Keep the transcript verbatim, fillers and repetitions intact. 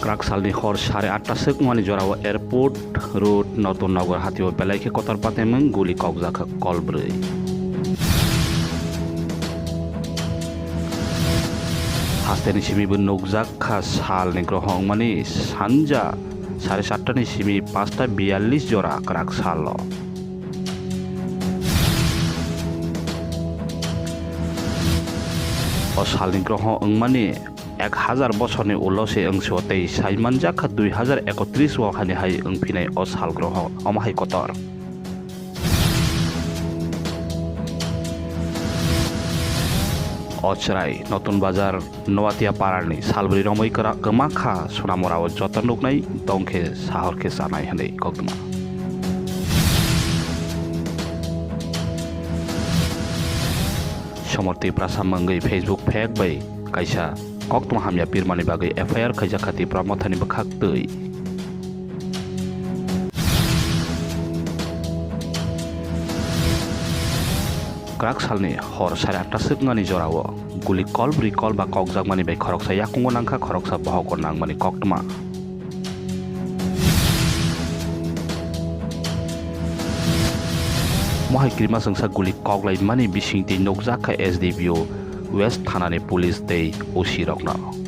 Kwrak salni hor sare atta swk wngmani jorao Airport Road Notun Nagar hatio belai khe kotor patemwng guli kokjak kha kol bwrwi. Hasteni simi bo nukjak kha salni groho wngmani sanja sare sattani simi pasta biyallis jora kwrak salo. O salni groho wngmani ek hazar bosorni ulo se wngsio tei saimanjak kha dui hazar ekotris o hani hai wngphinai o sal groho omo hai kotor. O chwrai Notun Bazar Noatia Parani salbri romwi kwrak kwma kha Sonamora o joto nuknai tongkhe sahor khe chanai hwnwi koktwma. Somor Tiprasa mungwi Facebook fake bai kaisa koktwma hamya pirmani bagwi F I R khaijak kha Tipra Mothani bwkhak twi. Kwrak salni hor sare atta swk wngmani jorao guli kol bwrwi kol ba kokjakmani bai khoroksa yakungo nangkha, khoroksa bohogo nangmani koktwma. Mohai kirima chwngsa guli koklaimani bisingtwi nukjak kha S D P O West thanani police tei O C rokno.